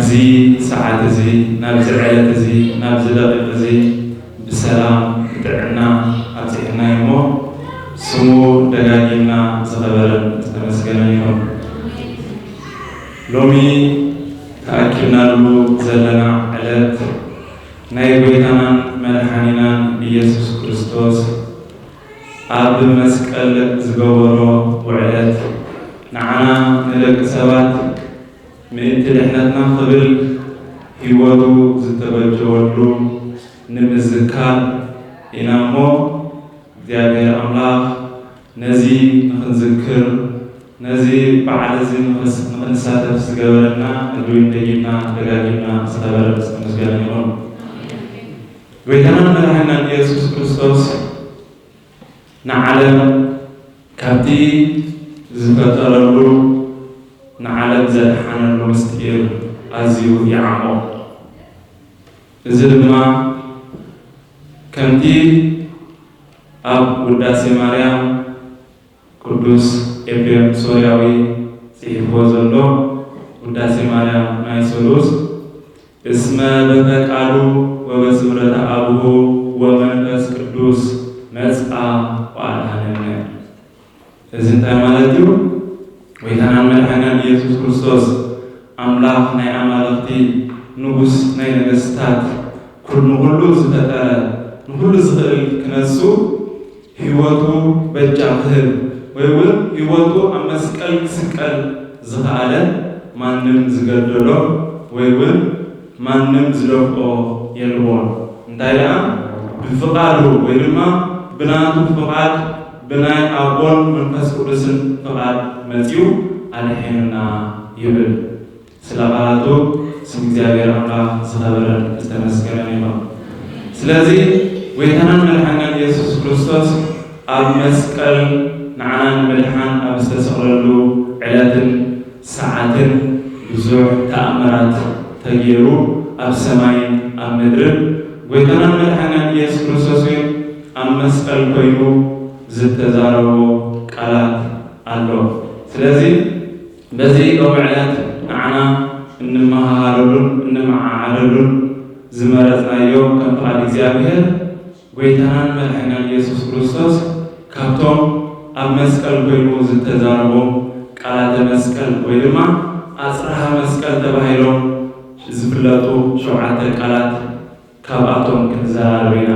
እዚ ሰዓት እዚ፣ ናብዚ ዕለት እዚ፣ ናብዚ ደቂቕ እዚ ብሰላም ብጥዕና ኣብፅሕና እሞ፣ ስሙ ደጋጊምና ዝኸበረን ዝተመስገነን ይኹን። ሎሚ ተኣኪብናሉ ዘለና ዕለት ናይ ጎይታናን መድሓኒናን ኢየሱስ ክርስቶስ ኣብ መስቀል ዝገበሮ ውዕለት፣ ንዓና ንደቂ ሰባት ምእንቲ ድሕነትና ክብል ህይወቱ ዝተበጀወሉ ንምዝካር ኢና እሞ፣ እግዚኣብሔር ኣምላኽ ነዚ ንኽንዝክር፣ ነዚ በዓል እዚ ንኽስ-፣ ንኽንሳተፍ ዝገበረና፣ እድዊን ደጊምና ደጋጊምና ዝኸበረ ዝተመስገነ ይኹን። ጎይታናን መድሓኒናን ኢየሱስ ክርስቶስ ንዓለም ካብቲ ዝፈጠረሉ፣ ንዓለም ዘድሓነሉ ምስጢር ኣዝዩ ይዓሞ። እዚ ድማ ከምቲ ኣብ ውዳሴ ማርያም ቅዱስ ኤፍሬም ሶርያዊ ጽሒፍዎ ዘሎ፣ ውዳሴ ማርያም ናይ ሰሉስ፣ እስመ በፈቃዱ ወበስምረተ አቡሁ ወመንፈስ ቅዱስ መጽአ ወአድኃነነ። እዚ እንታይ ማለት እዩ? ጎይታናን መድሓኒናን ኢየሱስ ክርስቶስ፣ ኣምላኽ ናይ ኣማልኽቲ፣ ንጉስ ናይ ነገስታት፣ ኩል-፣ ንኹሉ ዝፈጠረ፣ ንኹሉ ዝኽእል ክነሱ ህይወቱ በጃ ክህብ፣ ወይ እውን ህይወቱ ኣብ መስቀል ክስቀል ዝኸኣለ ማንም ዝገደሎ ወይ እውን ማንም ዝደፍኦ የልቦን። እንታይ ደኣ፣ ብፍቓዱ ወይ ድማ ብናቱ ፍቓድ፣ ብናይ ኣቦን መንፈስ ቅዱስን ፍቓድ መጺኡ ኣድሒኑና ይብል። ስለ ቃላቱ ስም እግዚኣብሔር ኣምላኽ ዝኸበረን ዝተመስገነን ይኹን። ስለዚ ጎይታናን መድሓኒናን ኢየሱስ ክርስቶስ ኣብ መስቀል ንዓና ንምድሓን ኣብ ዝተሰቕለሉ ዕለትን ሰዓትን ብዙሕ ተኣምራት ተገይሩ፣ ኣብ ሰማይን ኣብ ምድርን። ጎይታናን መድሓኒናን ኢየሱስ ክርስቶስ እውን ኣብ መስቀል ኮይኑ ዝተዛረቦ ቃላት ኣሎ። ስለዚ በዚ ሎሚ ዕለት ንዓና እንመሃሃረሉን እንመዓዓደሉን ዝመረጽናዮ ከም ፍቓድ እግዚኣብሔር፣ ጎይታናን መድሓኒናን ኢየሱስ ክርስቶስ ካብቶም ኣብ መስቀል ኮይኑ ዝተዛረቦም ቃላተ መስቀል ወይ ድማ ኣጽርሃ መስቀል ተባሂሎም ዝፍለጡ ሸውዓተ ቃላት ካብኣቶም ክንዘራረብ ኢና።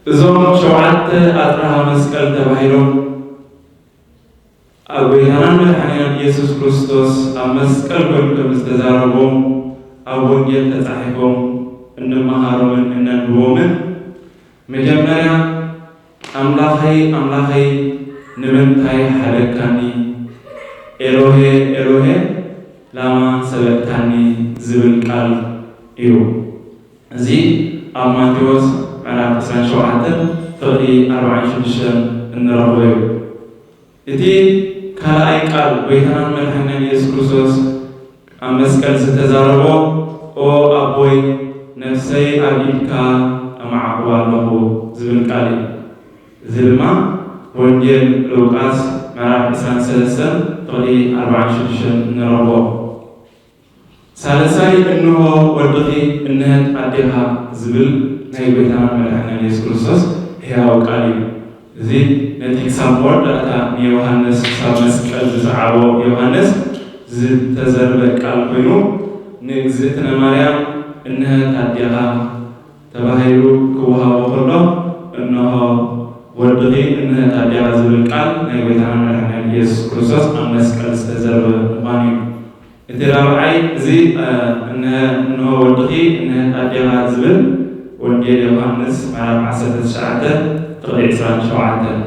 እዞም ሸውዓተ ኣጽርሃ መስቀል ተባሂሎም ኣብ ጎይታናን መድሓኒናን ኢየሱስ ክርስቶስ ኣብ መስቀል ኮይኑ ከም ዝተዛረቦም ኣብ ወንጌል ተጻሒፎም እንመሃሮምን እነንብቦምን፣ መጀመርያ፣ ኣምላኸይ፣ ኣምላኸይ፣ ንምንታይ ሓደግካኒ? ኤሎሄ፣ ኤሎሄ፣ ላማ ሰበቅታኒ? ዝብል ቃል እዩ። እዚ ኣብ ማቴዎስ ምዕራፍ ዕስራን ሸውዓተን ፍቕዲ ኣርባዓን ሽዱሽተን እንረኽቦ እዩ። እቲ ካልኣይ ቃል ጎይታናን መድሓኒናን ኢየሱስ ክርስቶስ ኣብ መስቀል ዝተዛረቦ፣ "ኦ ኣቦይ፣ ነፍሰይ ኣብ ኢድካ ኣመዓቑባ ኣለኹ" ዝብል ቃል እዩ። እዚ ድማ ወንጌል ሉቃስ ምዕራፍ ዕስራን ሰለስተን ፍቕዲ ኣርባዓን ሽዱሽተን እንረኽቦ። ሳልሳይ፣ "እንሆ ወድኺ፣ እንሀት ኣዴኻ" ዝብል ናይ ጎይታና መድሓኒና ኢየሱስ ክርስቶስ ሕያው ቃል እዩ። እዚ ነቲ ክሳብ መወዳእታ ንዮሃንስ ክሳብ መስቀል ዝሰዓቦ ዮሃንስ ዝተዘርበ ቃል ኮይኑ፣ ንእግዝእትነ ማርያም "እንሀት ኣዴኻ" ተባሂሉ ክወሃቦ ከሎ፣ "እንሆ ወድኺ፣ እንሀት ኣዴኻ" ዝብል ቃል ናይ ጎይታና መድሓኒና ኢየሱስ ክርስቶስ ኣብ መስቀል ዝተዘርበ ምዃኑ እዩ። እቲ ራብዓይ፣ እዚ፣ እ፣ "እንሀ-፣ እንሆ ወድኺ፣ እንሀት ኣዴኻ" ዝብል ወንጌል ዮሃንስ ምዕራፍ ዓሰርተ ትሽዓተ ፍቕዲ ዕስራን ሸውዓተን።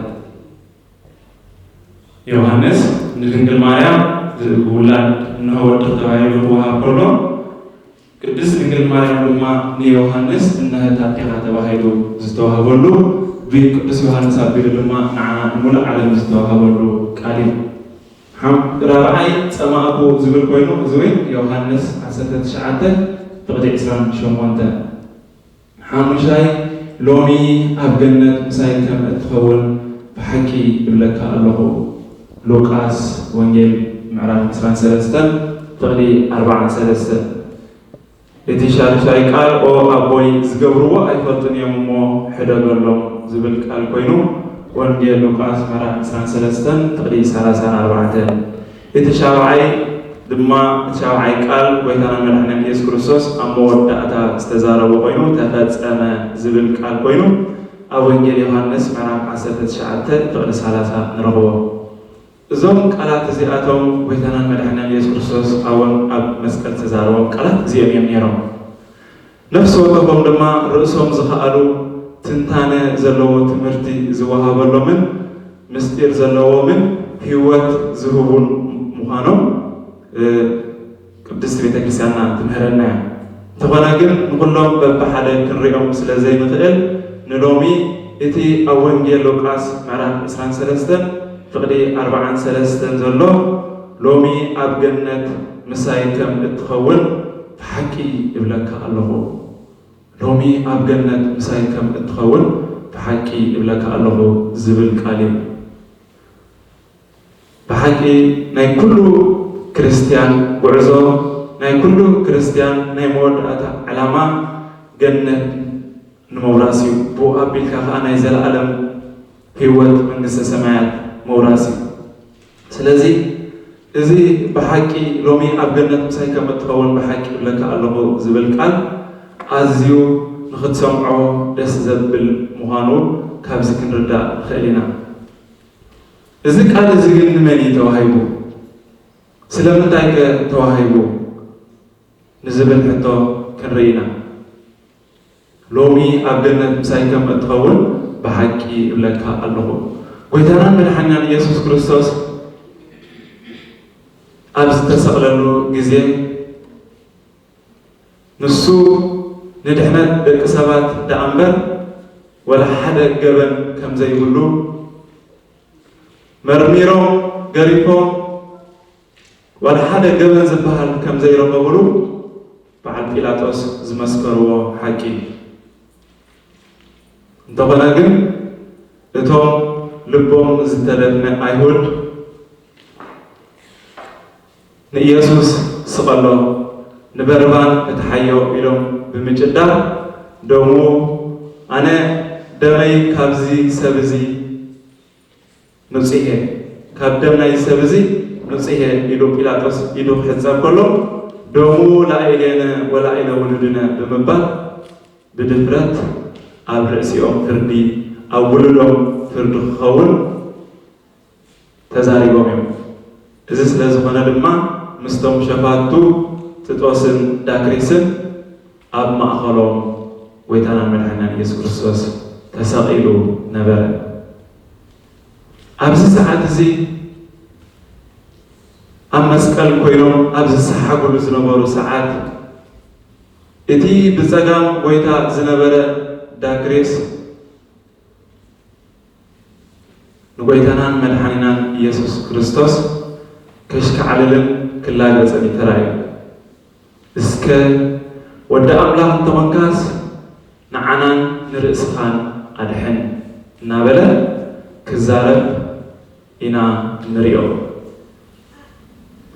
ዮሃንስ ንድንግል ማርያም ዝ-፣ ውላድ "እንሆ ወድኺ" ተባሂሉ ክወሃብ ከሎ፣ ቅድስት ድንግል ማርያም ድማ ንዮሃንስ "እንሀት ኣዴኻ" ተባሂሉ ዝተዋህበሉ፣ ብቅዱስ ዮሃንስ ኣቢሉ ድማ ንዓና ንሙሉእ ዓለም ዝተዋህበሉ ቃል እዩ። ሓም-፣ ራብዓይ "ጸማእኩ" ዝብል ኮይኑ፣ እዚ እውን ዮሃንስ ዓሰርተ ትሽዓተ ፍቕዲ ዕስራን ሸሞንተን። ሓሙሻይ፣ "ሎሚ ኣብ ገነት ምሳይ ከም እትኸውን ብሓቂ እብለካ ኣለኹ" ሉቃስ ወንጌል ምዕራፍ ዕስራን ሰለስተን ፍቕዲ ኣርባዓን ሰለስተን። እቲ ሻድሻይ ቃል፣ ኦ ኣቦይ፣ ዝገብርዎ ኣይፈልጡን እዮም እሞ ሕደገሎም ዝብል ቃል ኮይኑ፣ ወንጌል ሉቃስ ምዕራፍ ዕስራን ሰለስተን ፍቕዲ ሰላሳን ኣርባዕተን። እቲ ሻብዓይ ድማ፣ እቲ ሻብዓይ ቃል ጎይታና መድሓኒና ኢየሱስ ክርስቶስ ኣብ መወዳእታ ዝተዛረቦ ኮይኑ፣ ተፈጸመ ዝብል ቃል ኮይኑ፣ ኣብ ወንጌል ዮሃንስ ምዕራፍ ዓሰርተ ትሽዓተ ፍቕዲ ሰላሳ ንረኽቦ። እዞም ቃላት እዚኣቶም ጎይታናን መድሓኒናን ኢየሱስ ክርስቶስ ኣብን ኣብ መስቀል ዝተዛረቦም ቃላት እዚኦም እዮም ነይሮም። ነፍሲ ወከፎም ድማ ርእሶም ዝኸኣሉ ትንታነ ዘለዎ ትምህርቲ ዝወሃበሎምን ምስጢር ዘለዎምን ህይወት ዝህቡን ምዃኖም፣ እ፣ ቅድስቲ ቤተ ክርስቲያንና ትምህረና እያ። እንተኾነ ግን ንኹሎም በብሓደ ክንሪኦም ስለ ዘይንኽእል፣ ንሎሚ እቲ ኣብ ወንጌል ሉቃስ ምዕራፍ ዕስራን ሰለስተን ፍቕዲ ኣርባዓን ሰለስተን ዘሎ፣ ሎሚ ኣብ ገነት ምሳይ ከም እትኸውን ብሓቂ እብለካ ኣለኹ። ሎሚ ኣብ ገነት ምሳይ ከም እትኸውን ብሓቂ እብለካ ኣለኹ ዝብል ቃል እዩ። ብሓቂ ናይ ኩሉ ክርስትያን ጉዕዞ፣ ናይ ኩሉ ክርስትያን ናይ መወዳእታ ዕላማ ገነት ንምውራስ እዩ። ብኡ ኣቢልካ ከኣ ናይ ዘለኣለም ህይወት መንግስተ ሰማያት ምውራስ እዩ። ስለዚ እዚ ብሓቂ ሎሚ ኣብ ገነት ምሳይ ከም እትኸውን ብሓቂ እብለካ ኣለኹ ዝብል ቃል ኣዝዩ ንኽትሰምዖ ደስ ዘብል ምዃኑ ካብዚ ክንርዳእ ንኽእል ኢና። እዚ ቃል እዚ ግን ንመን እዩ ተዋሂቡ? ስለምንታይ ከ ተዋሂቡ? ንዝብል ሕቶ ክንርኢ ኢና። ሎሚ ኣብ ገነት ምሳይ ከም እትኸውን ብሓቂ እብለካ ኣለኹ። ጎይታናን መድሓኒናን ኢየሱስ ክርስቶስ ኣብ ዝተሰቕለሉ ግዜ፣ ንሱ ንድሕነት ደቂ ሰባት ደኣ እምበር ወላ ሓደ ገበን ከም ዘይብሉ መርሚሮም፣ ገሪፎም፣ ዋላ ሓደ ገበን ዝበሃል ከም ዘይረኸብሉ በዓል ጲላጦስ ዝመስከርዎ ሓቂ እዩ። እንተኾነ ግን እቶም ልቦም ዝተደፍነ ኣይሁድ ንኢየሱስ ስቐሎ፣ ንበርባን ፍትሓዮ ኢሎም ብምጭዳር ደሙ፣ ኣነ ደመይ ካብዚ ሰብ እዚ ንጹህ እየ፣ ካብ ደም ናይዚ ሰብ እዚ ንጹህ እየ ኢሉ ጲላጦስ ኢዱ ክሕጸብ ከሎ፣ ደሙ ላኢሌነ ወላኢለ ውሉድነ ብምባል ብድፍረት ኣብ ርእሲኦም ፍርዲ፣ ኣብ ውሉዶም ፍርዲ ክኸውን ተዛሪቦም እዮም። እዚ ስለ ዝኾነ ድማ ምስቶም ሸፋቱ ጥጦስን ዳክሪስን ኣብ ማእኸሎም ጎይታናን መድሓኒናን ኢየሱስ ክርስቶስ ተሰቒሉ ነበረ። ኣብዚ ሰዓት እዚ ኣብ መስቀል ኮይኖም ኣብ ዝሰሓጉሉ ዝነበሩ ሰዓት፣ እቲ ብጸጋም ጎይታ ዝነበረ ዳክሪስ ንጎይታናን መድሓኒናን ኢየሱስ ክርስቶስ ከሽካዕልልን ክላገጽን እዩ ተራእዩ። እስከ ወዲ ኣምላኽ እንተኾንካስ ንዓናን ንርእስኻን ኣድሕን እናበለ ክዛረብ ኢና እንሪኦ።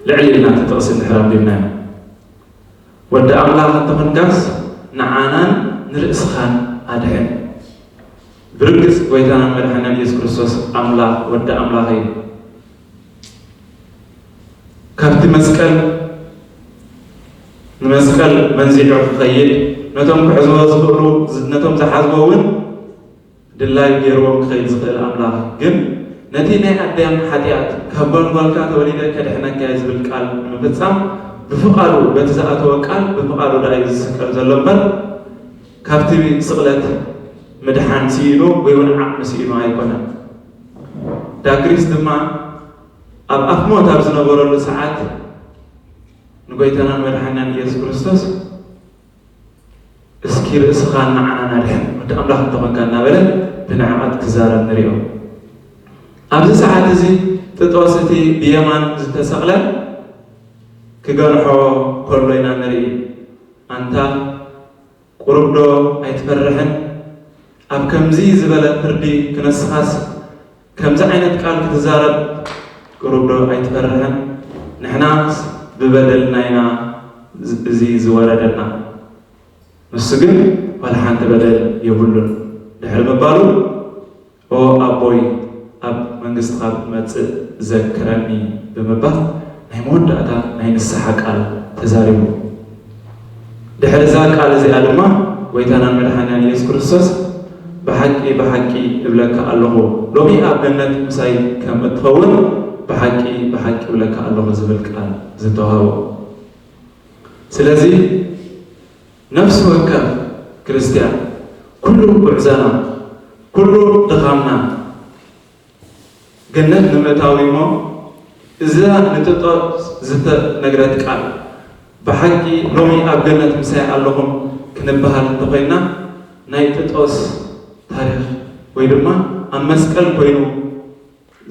ልዕል ኢልና እቲ ጥቕሲ እንድሕር ኣንቢብናዮ፣ ወዲ ኣምላኽ እንተኾንካስ ንዓናን ንርእስኻን ኣድሕን። ብርግጽ ጎይታናን መድሓኒናን ኢየሱስ ክርስቶስ ኣምላኽ፣ ወዲ ኣምላኽ እዩ። ካብቲ መስቀል፣ ንመስቀል መንዚዑ ክኸይድ፣ ነቶም ክሕዝዎ ዝኽእሉ፣ ነቶም ዝሓዝዎ እውን ድላይ ገይርዎም ክኸይድ ዝኽእል ኣምላኽ ግን፣ ነቲ ናይ ኣዳም ሓጢኣት፣ ካብ ጓልጓልካ ተወሊደ ከድሕነካ እየ ዝብል ቃል ንምፍጻም ብፍቓዱ፣ በቲ ዝኣተወ ቃል ብፍቓዱ ደኣ እዩ ዝስቀል ዘሎ እምበር፣ ካብቲ ስቕለት ምድሓን ስኢኑ ወይ እውን ዓቕሚ ስኢኑ ኣይኮነን። ዳክሪስ ድማ ኣብ ኣፍ ሞት ኣብ ዝነበረሉ ሰዓት ንጎይታናን መድሓኒናን ኢየሱስ ክርስቶስ፣ "እስኪ ርእስኻን ንዓናን ኣድሕን፣ ወዲ ኣምላኽ እንተኾንካ" እናበለ ብንዕቐት ክዛረብ ንሪኦ። ኣብዚ ሰዓት እዚ ጥጦስ እቲ ብየማን ዝተሰቕለ ክገንሖ ከሎ ኢና ንርኢ። ኣንታ ቁሩብ ዶ ኣይትፈርሕን? ኣብ ከምዚ ዝበለ ፍርዲ ክነስኻስ ከምዚ ዓይነት ቃል ክትዛረብ ቁሩብ ዶ ኣይትፈርሕን? ንሕናስ ብበደልና ኢና እዚ ዝወረደና፣ ንሱ ግን ዋላ ሓንቲ በደል የብሉን ድሕሪ ምባሉ፣ ኦ ኣቦይ፣ ኣብ መንግስትኻ ክትመጽእ ዘክረኒ ብምባል ናይ መወዳእታ ናይ ንስሓ ቃል ተዛሪቡ። ድሕሪ እዛ ቃል እዚኣ ድማ ጎይታናን መድሓኒናን ኢየሱስ ክርስቶስ፣ ብሓቂ ብሓቂ እብለካ ኣለኹ፣ ሎሚ ኣብ ገነት ምሳይ ከም እትኸውን ብሓቂ ብሓቂ እብለካ ኣለኹ ዝብል ቃል ዝተዋህቦ። ስለዚ ነፍሲ ወከፍ ክርስትያን ኩሉ ጉዕዞና፣ ኩሉ ድኻምና ገነት ንምእታው እሞ፣ እዛ ንጥጦስ ዝተነግረት ቃል ብሓቂ ሎሚ ኣብ ገነት ምሳይ ኣለኹም ክንበሃል እንተኾይና፣ ናይ ጥጦስ ታሪኽ ወይ ድማ ኣብ መስቀል ኮይኑ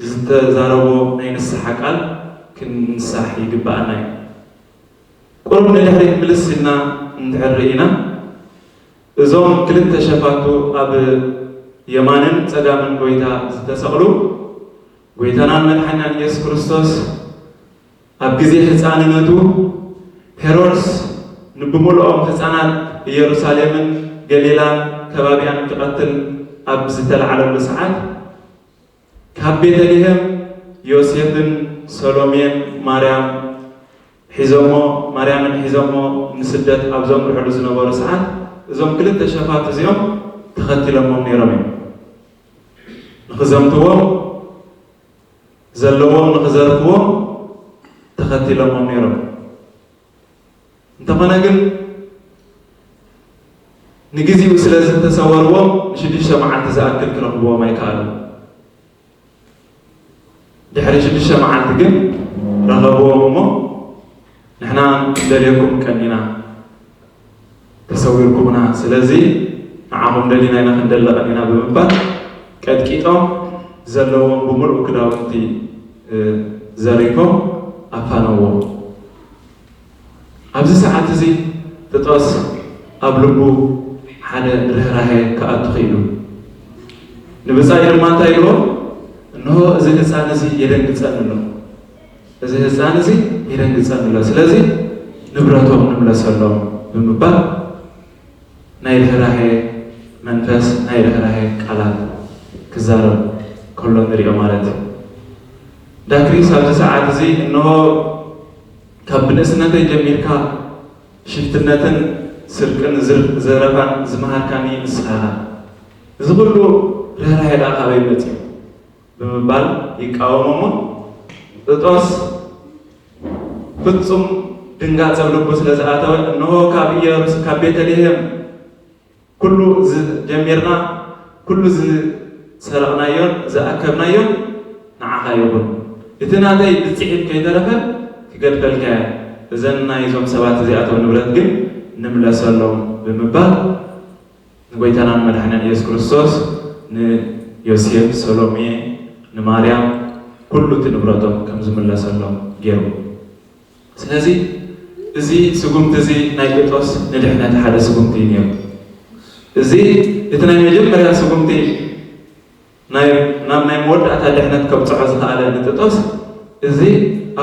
ዝተዛረቦ ናይ ንስሓ ቃል ክንንሳሕ ይግብኣና እዩ። ቁሩብ ንድሕሪት ምልስ ኢልና እንድሕር ርኢና፣ እዞም ክልተ ሸፋቱ ኣብ የማንን ጸጋምን ጎይታ ዝተሰቕሉ፣ ጎይታናን መድሓኒናን ኢየሱስ ክርስቶስ ኣብ ግዜ ህጻንነቱ ሄሮድስ ንብምልኦም ህጻናት ኢየሩሳሌምን ገሊላን ከባቢኣን ክቐትል ኣብ ዝተላዕለሉ ሰዓት፣ ካብ ቤተልሔም ዮሴፍን ሰሎሜን ማርያም ሒዞሞ፣ ማርያምን ሒዞሞ ንስደት ኣብ ዘምርሕሉ ዝነበሩ ሰዓት፣ እዞም ክልተ ሸፋቱ እዚኦም ተኸቲሎሞም ነይሮም እዮም። ንኽዘምትዎም፣ ዘለዎም ንኽዘርፍዎም ተኸቲሎሞም ነይሮም። እንተኾነ ግን ንግዜኡ ስለ ዝተሰወርዎም ንሽዱሽተ መዓልቲ ዝኣክል ክረኽብዎም ኣይከኣሉን። ድሕሪ ሽዱሽተ መዓልቲ ግን ረኸብዎም እሞ፣ "ንሕና ክንደልየኩም ቀኒና፣ ተሰዊርኩምና፣ ስለዚ ንዓኹም ደሊና ኢና ክንደሊ ቀኒና" ብምባል ቀጥቂጦም ዘለዎም ብምሉእ ክዳውንቲ፣ እ፣ ዘሪፎም ኣፋነዎም። ኣብዚ ሰዓት እዚ ጥጦስ ኣብ ልቡ ሓደ ርህራሄ ክኣቱ ኽኢሉ። ንብጻዩ ድማ እንታይ ኢልዎ? "እንሆ እዚ ህጻን እዚ የደንግጸኒ ኣሎ፣ እዚ ህጻን እዚ የደንግጸኒ ኣሎ፣ ስለዚ ንብረቶም ንምለሰሎም" ብምባል ናይ ርህራሄ መንፈስ፣ ናይ ርህራሄ ቃላት ክዛረብ ከሎ ንሪኦ ማለት እዩ። ዳክሪስ ኣብዚ ሰዓት እዚ እንሆ ካብ ብንእስነተይ ጀሚርካ ሽፍትነትን ስርቅን ዝር-፣ ዘረፋን ዝመሃርካኒ ንስኻ ኢኻ። እዚ ኩሉ ርህራሄ ደኣ ካበይ መጺኡ? ብምባል ይቃወሞ እሞ፣ ጥጦስ ፍጹም ድንጋጸ ኣብ ልቡ ስለ ዝኣተወ፣ እንሆ ካብ ኢየሩስ-፣ ካብ ቤተልሔም ኩሉ ዝ-፣ ጀሚርና፣ ኩሉ ዝሰረቕናዮን ዝኣከብናዮን ንዓኻ ይኹን። እቲ ናተይ ብጽሒት ከይተረፈ ክገድፈልካ እየ። እዘን ናይዞም ሰባት እዚኣቶም ንብረት ግን ንምለሰሎም ብምባል ንጎይታናን መድሓኒናን ኢየሱስ ክርስቶስ ንዮሴፍ፣ ሰሎሜ፣ ንማርያም ኩሉ እቲ ንብረቶም ከም ዝምለሰሎም ገይሩ። ስለዚ እዚ ስጉምቲ እዚ ናይ ጥጦስ ንድሕነት ሓደ ስጉምቲ እዩ ነይሩ። እዚ እቲ ናይ መጀመርያ ስጉምቲ ናይ፣ ናብ ናይ መወዳእታ ድሕነት ከብጽሖ ዝኸኣለ ንጥጦስ፣ እዚ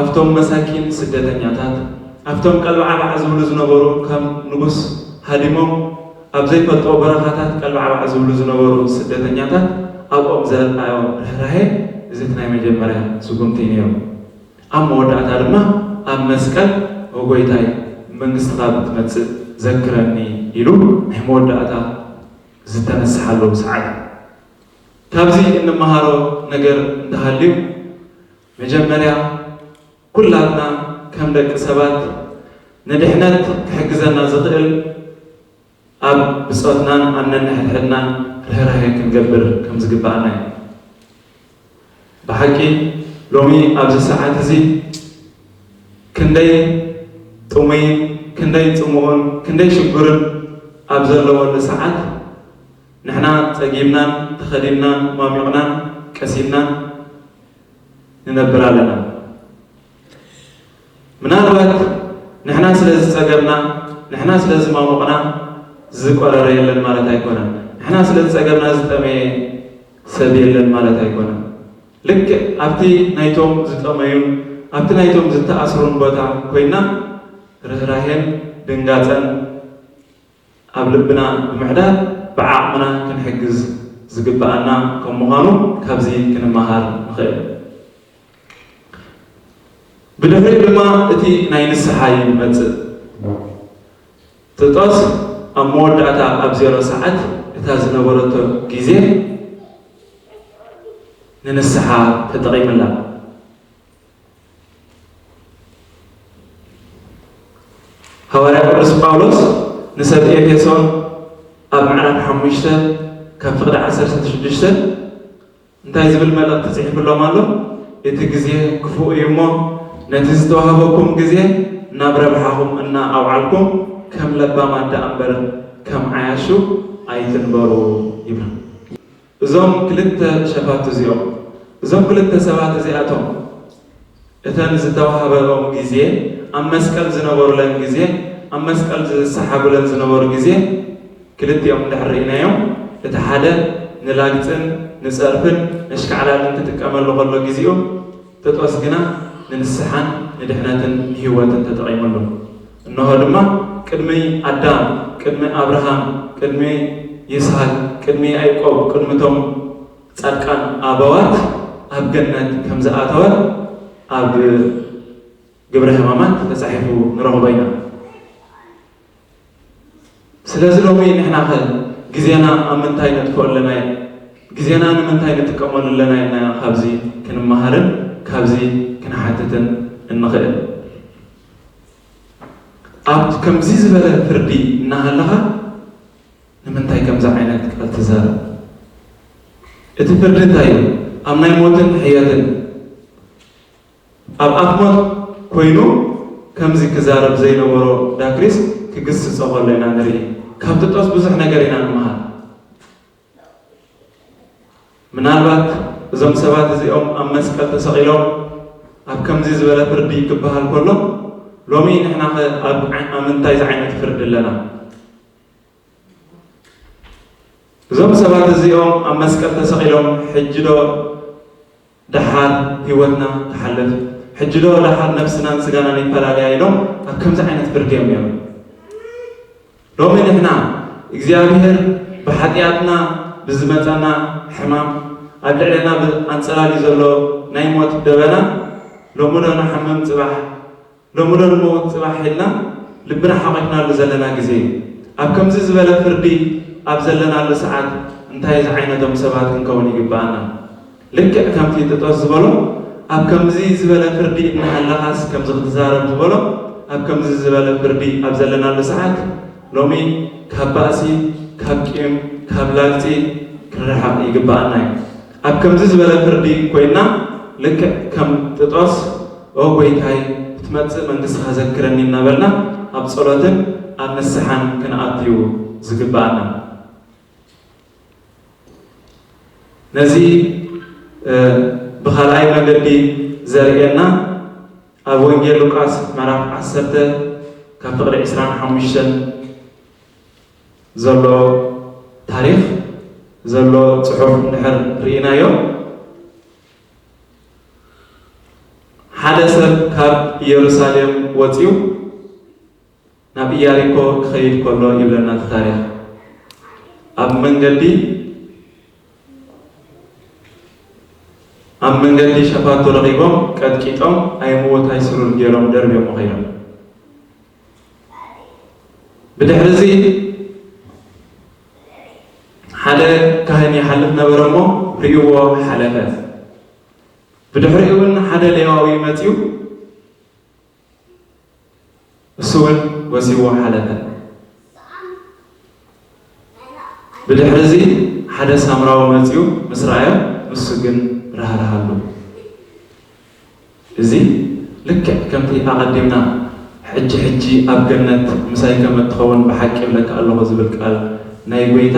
ኣብቶም መሳኪን ስደተኛታት፣ ኣብቶም ቀልባዕባዕ ዝብሉ ዝነበሩ፣ ከም ንጉስ ሃዲሞም ኣብ ዘይፈልጥዎ በረኻታት ቀልባዕባዕ ዝብሉ ዝነበሩ ስደተኛታት፣ ኣብኦም ዘርኣዮ ርህራሄ፣ እዚ እቲ ናይ መጀመርያ ስጉምቲ እዩ ነይሩ። ኣብ መወዳእታ ድማ ኣብ መስቀል፣ "ኦ ጎይታይ፣ መንግስትኻ ብትመጽእ ዘክረኒ" ኢሉ ናይ መወዳእታ ዝተነስሓሉ ሰዓት እዩ። ካብዚ እንመሃሮ ነገር እንተሃልዩ፣ መጀመርያ ኩላትና ከም ደቂ ሰባት ንድሕነት ክሕግዘና ዝኽእል ኣብ ብጾትናን ኣብ ነንሕድሕድናን ርህራሄ ክንገብር ከም ዝግብኣና እዩ። ብሓቂ ሎሚ ኣብዚ ሰዓት እዚ ክንደይ ጥሙይን ክንደይ ጽሙኡን ክንደይ ሽጉርን ኣብ ዘለወሉ ሰዓት ንሕና ጸጊብናን ተኸዲንናን ሟሚቕናን ቀሲንናን ንነብር ኣለና። ምናልባት ንሕና ስለ ዝጸገብና፣ ንሕና ስለ ዝማሙቕና ዝቆረረ የለን ማለት ኣይኮነን። ንሕና ስለ ዝጸገብና ዝጠመየ ሰብ የለን ማለት ኣይኮነን። ልክዕ ኣብቲ ናይቶም ዝጠመዩን ኣብቲ ናይቶም ዝተኣስሩን ቦታ ኮይና ርህራሄን ድንጋጸን ኣብ ልብና ብምሕዳር ብዓቕምና ክንሕግዝ ዝግብኣና ከም ምዃኑ ካብዚ ክንመሃር ንኽእል። ብድሕሪኡ ድማ እቲ ናይ ንስሓ እዩ ዝመጽእ። ጥጦስ ኣብ መወዳእታ ኣብ ዜሮ ሰዓት እታ ዝነበረቶ ግዜ ንንስሓ ተጠቒምላ። ሃዋርያ ቅዱስ ጳውሎስ ንሰብ ኤፌሶን ኣብ ምዕራፍ ሓሙሽተ ካብ ፍቕዲ ዓሰርተ ሽዱሽተ እንታይ ዝብል መልእኽቲ ጽሒፍሎም ኣሎ? "እቲ ግዜ ክፉእ እዩ እሞ፣ ነቲ ዝተዋህበኩም ግዜ ናብ ረብሓኹም እናኣውዓልኩም፣ ከም ለባማት ደኣ እምበር፣ ከም ዓያሹ ኣይትንበሩ" ይብል። እዞም ክልተ ሸፋቱ እዚኦም፣ እዞም ክልተ ሰባት እዚኣቶም፣ እተን ዝተዋህበኦም ግዜ፣ ኣብ መስቀል ዝነበሩለን ግዜ፣ ኣብ መስቀል ዝሰሓቡለን ዝነበሩ ግዜ፣ ክልቲኦም እንድሕር ርኢናዮም፣ እቲ ሓደ ንላግጽን ንጸርፍን ነሽካዕላልን ክጥቀመሉ ከሎ ግዜኡ፣ ጥጦስ ግና ንንስሓን ንድሕነትን ንህይወትን ተጠቒሙሉ። እንሆ ድማ ቅድሚ ኣዳም፣ ቅድሚ ኣብርሃም፣ ቅድሚ ይስሃቅ፣ ቅድሚ ያዕቆብ፣ ቅድሚቶም ጻድቃን ኣበዋት ኣብ ገነት ከም ዝኣተወ ኣብ ግብረ ሕማማት ተጻሒፉ ንረኽቦ ኢና። ስለዚ ሎሚ ንሕና ኸ ግዜና ኣብ ምንታይ ነጥፍኦ ኣለና? ግዜና ንምንታይ ንጥቀመሉ ኣለና ኢልና ኢና ካብዚ ክንመሃርን ካብዚ ክንሓትትን እንኽእል። ኣብ ከምዚ ዝበለ ፍርዲ እናሃለኻ ንምንታይ ከምዚ ዓይነት ቃል ትዛረብ? እቲ ፍርዲ እንታይ እዩ? ኣብ ናይ ሞትን ሕየትን ኣብ ኣፍ ሞት ኮይኑ ከምዚ ክዛረብ ዘይነበሮ ዳክሪስ ክግስጾ ከሎ ኢና ንርኢ። ካብ ጥጦስ ብዙሕ ነገር ኢና ንምሃር። ምናልባት እዞም ሰባት እዚኦም ኣብ መስቀል ተሰቒሎም ኣብ ከምዚ ዝበለ ፍርዲ ክበሃል ከሎ፣ ሎሚ ንሕና ኸ ኣብ ዓ-፣ ኣብ ምንታይ ዝዓይነት ፍርዲ ኣለና? እዞም ሰባት እዚኦም ኣብ መስቀል ተሰቒሎም፣ ሕጂ ዶ ደሓር ህይወትና ትሓልፍ? ሕጂ ዶ ደሓር ነፍስናን ስጋናን ይፈላለያ ኢሎም ኣብ ከምዚ ዓይነት ፍርዲ እዮም ነይሮም። ሎሚ ንሕና እግዚኣብሔር ብሓጢኣትና ብዝመጸና ሕማም ኣብ ልዕሌና ብኣንጸላልዩ ዘሎ ናይ ሞት ደበና ሎሚ ዶ ንሓምም ጽባሕ ሎሚ ዶ ንመውት ጽባሕ ኢልና ልብና ሓቒፍናሉ ዘለና ግዜ እዩ። ኣብ ከምዚ ዝበለ ፍርዲ ኣብ ዘለናሉ ሰዓት እንታይ ዝዓይነቶም ሰባት ክንከውን ይግብኣና? ልክዕ ከምቲ ጥጦስ ዝበሎ ኣብ ከምዚ ዝበለ ፍርዲ እናሃለኻስ ከምዚ ክትዛረብ ዝበሎ ኣብ ከምዚ ዝበለ ፍርዲ ኣብ ዘለናሉ ሰዓት ሎሚ ካብ ባእሲ፣ ካብ ቂም፣ ካብ ላግጺ ክንርሓቕ ይግብኣና እዩ። ኣብ ከምዚ ዝበለ ፍርዲ ኮይና ልክዕ ከም ጥጦስ ኦ ጐይታይ፣ ክትመጽእ መንግስትኻ ዘክረኒ እናበልና ኣብ ጸሎትን ኣብ ንስሓን ክንኣቱ እዩ ዝግብኣና። ነዚ፣ እ፣ ብኻልኣይ መገዲ ዘርእየና ኣብ ወንጌል ሉቃስ ምዕራፍ ዓሰርተ ካብ ፍቕዲ ዕስራን ሓሙሽተን ዘሎ ታሪኽ ዘሎ ጽሑፍ እንድሕር ርኢናዮ፣ ሓደ ሰብ ካብ ኢየሩሳሌም ወጺኡ ናብ ኢያሪኮ ክኸይድ ከሎ ይብለና እቲ ታሪኽ። ኣብ መንገዲ፣ ኣብ መንገዲ ሸፋቱ ረኺቦም ቀጥቂጦም ኣይምውት ኣይስሩር ገይሮም ደርብዮሞ ኸይዶም። ብድሕሪ እዚ ሓደ ካህን ይሓልፍ ነበረ እሞ ርእይዎ ሓለፈ። ብድሕሪኡ እውን ሓደ ሌዋዊ መጺኡ እሱ እውን ወሲዎ ሓለፈ። ብድሕሪ እዚ ሓደ ሳምራዊ መጺኡ ምስ ረኣዮ ንሱ ግን ራህርሃሉ። እዚ ልክዕ ከምቲ ኣቐዲምና ሕጂ ሕጂ ኣብ ገነት ምሳይ ከም እትኸውን ብሓቂ እብለካ ኣለኹ ዝብል ቃል ናይ ጐይታ፣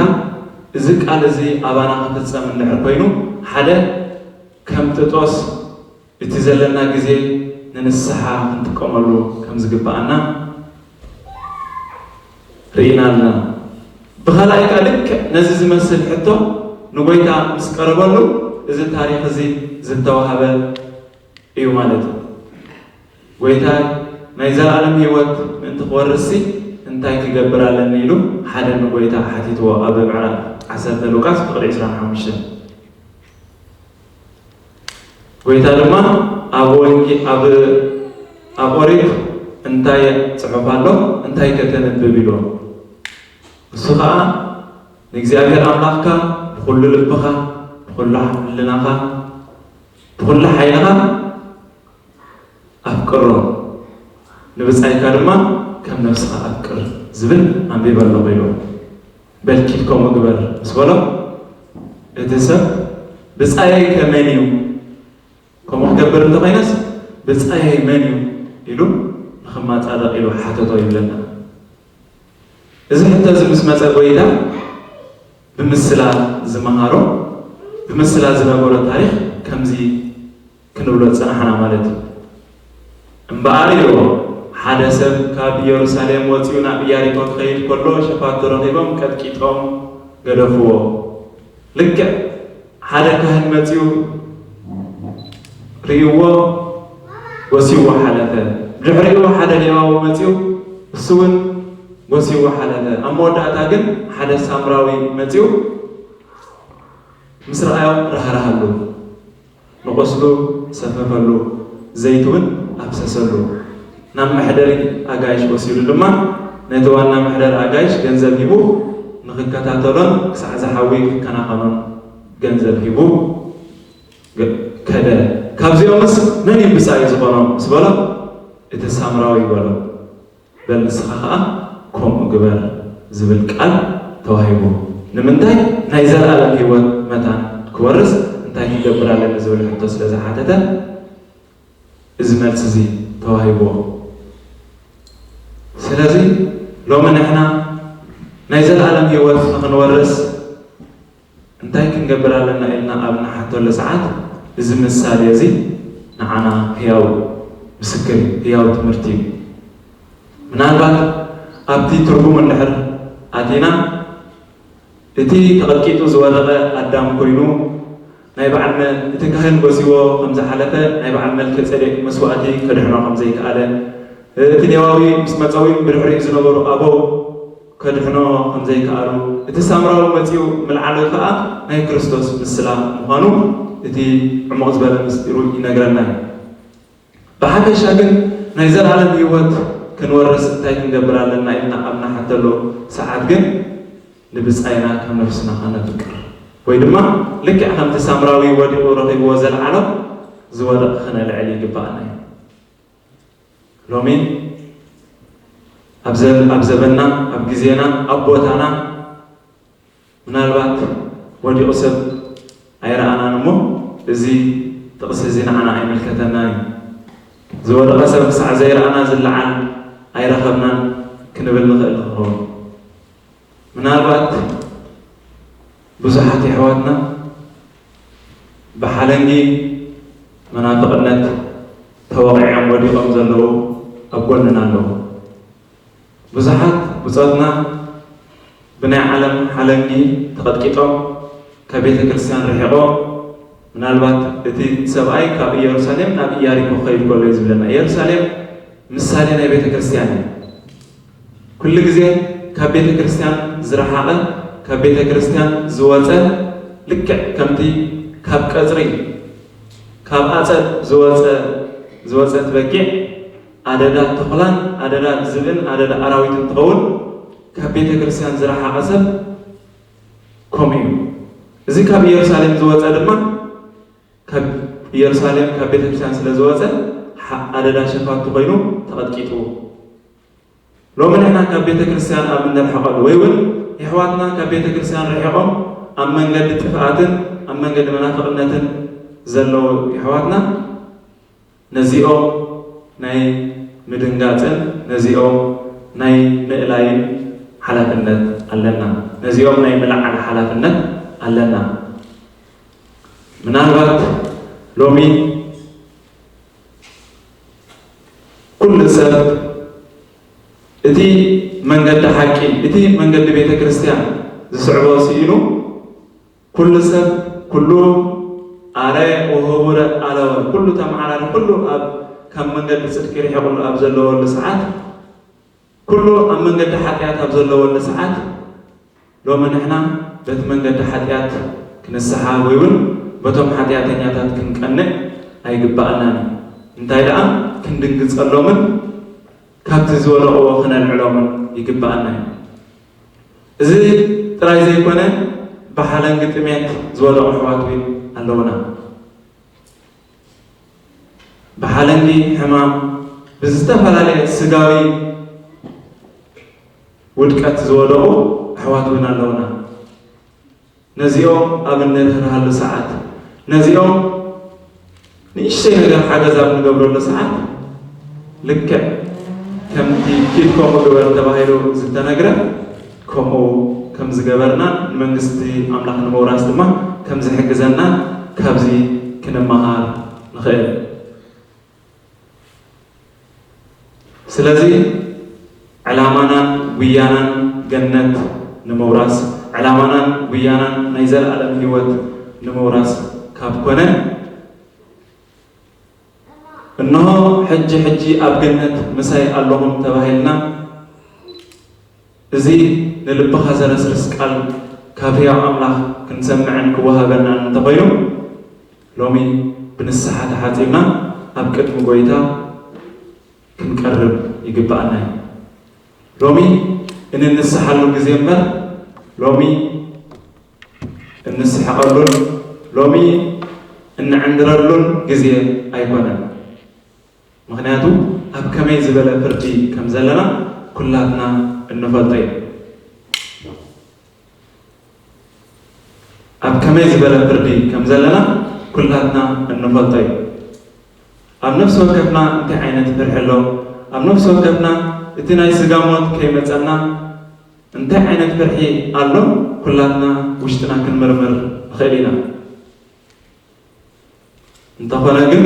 እዚ ቃል እዚ ኣባና ክፍጸም እንድሕር ኮይኑ ሓደ ከም ጥጦስ እቲ ዘለና ግዜ ንንስሓ ክንጥቀመሉ ከም ዝግብኣና ርኢና ኣለና። ብኻልኣይ ከኣ ልክዕ ነዚ ዝመስል ሕቶ ንጎይታ ምስ ቀረበሉ እዚ ታሪኽ እዚ ዝተዋህበ እዩ ማለት እዩ። ጎይታ ናይ ዘለኣለም ህይወት ምእንቲ ክወርስሲ እንታይ ክገብር ኣለኒ ኢሉ ሓደ ንጎይታ ሓቲትዎ ኣብ ምዕራፍ ዓሰርተ ሉቃስ ፍቕሪ ዕስራን ሓሙሽተን። ጎይታ ድማ ኣብ ወንጌ ኣብ ኣብ ኦሪት እንታይ ጽሑፍ ኣሎ እንታይ ከተንብብ ኢልዎ። እሱ ኸዓ ንእግዚኣብሔር ኣምላኽካ ብኹሉ ልብኻ ብኹሉ ሕልናኻ ብኹሉ ሓይልኻ ኣፍቅሮ ንብጻይካ ድማ ከም ነፍስኻ ኣፍቅር ዝብል ኣንቢበ ኣለኹ ኢሉ። በልኪድ ከምኡ ግበር ምስ በሎ እቲ ሰብ ብጻየይ ከመን እዩ ከምኡ ክገብር እንተኾይነስ ብጻየይ መን እዩ ኢሉ ንኽማጻደቕ ኢሉ ሓተቶ ይብለና። እዚ ሕቶ እዚ ምስ መጸ ጎይታ ብምስላ ዝመሃሮ ብምስላ ዝነበሮ ታሪኽ ከምዚ ክንብሎ ዝጸናሕና ማለት እዩ። እምበኣር ኢልዎ ሓደ ሰብ ካብ ኢየሩሳሌም ወጺኡ ናብ ኢያሪኮ ክኸይድ ከሎ ሸፋቱ ረኺቦም ቀጥቂጦም ገደፍዎ። ልክዕ ሓደ ካህን መጺኡ ርእይዎ ጎሲዎ ሓለፈ። ብድሕሪኡ ሓደ ሌዋዊ መጺኡ እሱ እውን ጎሲዎ ሓለፈ። ኣብ መወዳእታ ግን ሓደ ሳምራዊ መጺኡ ምስ ረኣዮ ራህራሃሉ፣ ንቆስሉ ሰፈፈሉ፣ ዘይቲ እውን ኣፍሰሰሉ። ናብ መሕደሪ ኣጋይሽ ወሲዱ ድማ ነቲ ዋና መሕደሪ ኣጋይሽ ገንዘብ ሂቡ ንኽከታተሎን ክሳዕ ዝሓዊ ክከናኸኖን ገንዘብ ሂቡ ከደ። ካብዚኦምስ መን እዩ ብጻይ ዝኾኖም ምስ በሎ እቲ ሳምራዊ በሎ። በል ንስኻ ኸዓ ከምኡ ግበር ዝብል ቃል ተዋሂቡ። ንምንታይ? ናይ ዘለኣለም ህይወት መታን ክወርስ እንታይ ክገብር ኣለኒ ዝብል ሕቶ ስለ ዝሓተተ እዚ መልሲ እዚ ተዋሂብዎ። ስለዚ ሎሚ ንሕና ናይ ዘለኣለም ህይወት ንኽንወርስ እንታይ ክንገብር ኣለና ኢልና ኣብ ንሓተሉ ሰዓት፣ እዚ ምሳሌ እዚ ንዓና ህያው ምስክር እዩ፣ ህያው ትምህርቲ እዩ። ምናልባት ኣብቲ ትርጉሙ እንድሕር ኣቲና፣ እቲ ተቐጥቂጡ ዝወደቐ ኣዳም ኮይኑ፣ ናይ በዓል መ-፣ እቲ ካህን ጎሲዎ ከም ዝሓለፈ፣ ናይ በዓል መልከ ጼዴቅ መስዋእቲ ከድሕኖ ከም ዘይከኣለ፣ እቲ ሌዋዊ ምስ መጸ እውን ብድሕሪኡ ዝነበሩ ኣበው ከድሕኖ ከም ዘይከኣሉ፣ እቲ ሳምራዊ መጺኡ ምልዓሉ ከኣ ናይ ክርስቶስ ምስላ ምዃኑ እቲ ዕሙቕ ዝበለ ምስጢሩ ይነግረና እዩ። ብሓፈሻ ግን ናይ ዘለኣለም ህይወት ክንወርስ እንታይ ክንገብር ኣለና ኢልና ኣብ ንሓተሉ ሰዓት ግን ንብጻይና ከም ነፍስና ከነፍቅር ወይ ድማ ልክዕ ከምቲ ሳምራዊ ወዲቑ ረኺብዎ ዘልዓሎ ዝወደቕ ከነልዕል ይግባኣና እዩ። ሎሚ ኣብ ዘ-፣ ኣብ ዘበንና፣ ኣብ ግዜና፣ ኣብ ቦታና ምናልባት ወዲቑ ሰብ ኣይረኣናን እሞ እዚ ጥቕሲ እዚ ንዓና ኣይምልከተናን እዩ። ዝወደቐ ሰብ ክሳዕ ዘይረኣና ዝለዓል ኣይረኸብናን ክንብል ንኽእል ንኸውን። ምናልባት ብዙሓት የሕዋትና ብሓለንጊ መናፍቕነት ተወቒዖም ወዲቖም ዘለዉ ኣብ ጎንና ኣለዉ። ብዙሓት ብጾትና ብናይ ዓለም ሓለንጊ ተቐጥቂጦም ካብ ቤተ ክርስቲያን ርሒቖም፣ ምናልባት እቲ ሰብኣይ ካብ ኢየሩሳሌም ናብ ኢያሪኮ ክኸይድ ከሎ እዩ ዝብለና። ኢየሩሳሌም ምሳሌ ናይ ቤተ ክርስቲያን እዩ። ኩሉ ግዜ ካብ ቤተ ክርስቲያን ዝረሓቐ፣ ካብ ቤተ ክርስቲያን ዝወጸ፣ ልክዕ ከምቲ ካብ ቀጽሪ፣ ካብ ኣጸድ ዝወጸ፣ ዝወጸት በጊዕ ኣደዳ ተኹላን ኣደዳ ዝብእን ኣደዳ ኣራዊትን ትኸውን፣ ካብ ቤተ ክርስቲያን ዝረሓቐ ሰብ ከምኡ እዩ። እዚ ካብ ኢየሩሳሌም ዝወጸ ድማ ካብ ኢየሩሳሌም ካብ ቤተ ክርስቲያን ስለ ዝወጸ ሓ-፣ ኣደዳ ሸፋቱ ኮይኑ ተቐጥቂጡ። ሎሚ ንሕና ካብ ቤተ ክርስቲያን ኣብ እንርሕቐሉ ወይ እውን የሕዋትና ካብ ቤተ ክርስቲያን ርሒቖም ኣብ መንገዲ ጥፍኣትን ኣብ መንገዲ መናፍቕነትን ዘለዉ የሕዋትና ነዚኦም ናይ ምድንጋጽን ነዚኦም ናይ ምእላይን ሓላፍነት ኣለና። ነዚኦም ናይ ምልዓል ሓላፍነት ኣለና። ምናልባት ሎሚ ኩሉ ሰብ እቲ መንገዲ ሓቂ፣ እቲ መንገዲ ቤተ ክርስቲያን ዝስዕቦ ስኢኑ፣ ኩሉ ሰብ፣ ኩሉ ኣረ ወሆቡረ ኣለወ፣ ኩሉ ተመዓራሪ፣ ኩሉ ኣብ ካብ መንገዲ ጽድቂ ርሒቑሉ ኣብ ዘለወሉ ሰዓት፣ ኩሉ ኣብ መንገዲ ሓጢኣት ኣብ ዘለወሉ ሰዓት፣ ሎሚ ንሕና በቲ መንገዲ ሓጢኣት ክንስሓብ ወይ እውን በቶም ሓጢኣተኛታት ክንቀንእ ኣይግባኣናን እዩ። እንታይ ደኣ ክንድንግጸሎምን ካብቲ ዝወደቕዎ ክነልዕሎምን ይግባኣና እዩ። እዚ ጥራይ ዘይኮነ፣ ብሓለንጊ ጥሜት ዝወደቑ ኣሕዋት እውን ኣለውና። ብሓለንጊ ሕማም፣ ብዝተፈላለየ ስጋዊ ውድቀት ዝወደቑ ኣሕዋት እውን ኣለውና። ነዚኦም ኣብ እንርህርሃሉ ሰዓት፣ ነዚኦም ንእሽተይ ነገር ሓገዝ ኣብ እንገብረሉ ሰዓት፣ ልክዕ ከምቲ ኪድ ከምኡ ግበር ተባሂሉ ዝተነግረ፣ ከምኡ ከም ዝገበርና፣ ንመንግስቲ ኣምላኽ ንምውራስ ድማ ከም ዝሕግዘና ካብዚ ክንመሃር ንኽእል። ስለዚ ዕላማናን ጉያናን ገነት ንምውራስ፣ ዕላማናን ጉያናን ናይ ዘለኣለም ህይወት ንምውራስ ካብ ኮነ፣ እንሆ ሕጂ ሕጂ ኣብ ገነት ምሳይ ኣለኹም ተባሂልና፣ እዚ ንልብኻ ዘረስርስ ቃል ካብ ህያው ኣምላኽ ክንሰምዕን ክወሃበናን እንተኾይኑ፣ ሎሚ ብንስሓ ተሓጺብና ኣብ ቅድሚ ጎይታ ክንቀርብ ይግብኣና እዩ። ሎሚ እንንስሓሉ ግዜ እምበር፣ ሎሚ እንስሕቐሉን ሎሚ እንዕንድረሉን ግዜ ኣይኮነን። ምኽንያቱ ኣብ ከመይ ዝበለ ፍርዲ ከም ዘለና ኩላትና እንፈልጦ እዩ። ኣብ ከመይ ዝበለ ፍርዲ ከም ዘለና ኩላትና እንፈልጦ እዩ። ኣብ ነፍሲ ወከፍና እንታይ ዓይነት ፍርሒ ኣሎ? ኣብ ነፍሲ ወከፍና እቲ ናይ ስጋ ሞት ከይመጸና እንታይ ዓይነት ፍርሒ ኣሎ? ኩላትና ውሽጥና ክንምርምር ንኽእል ኢና። እንተኾነ ግን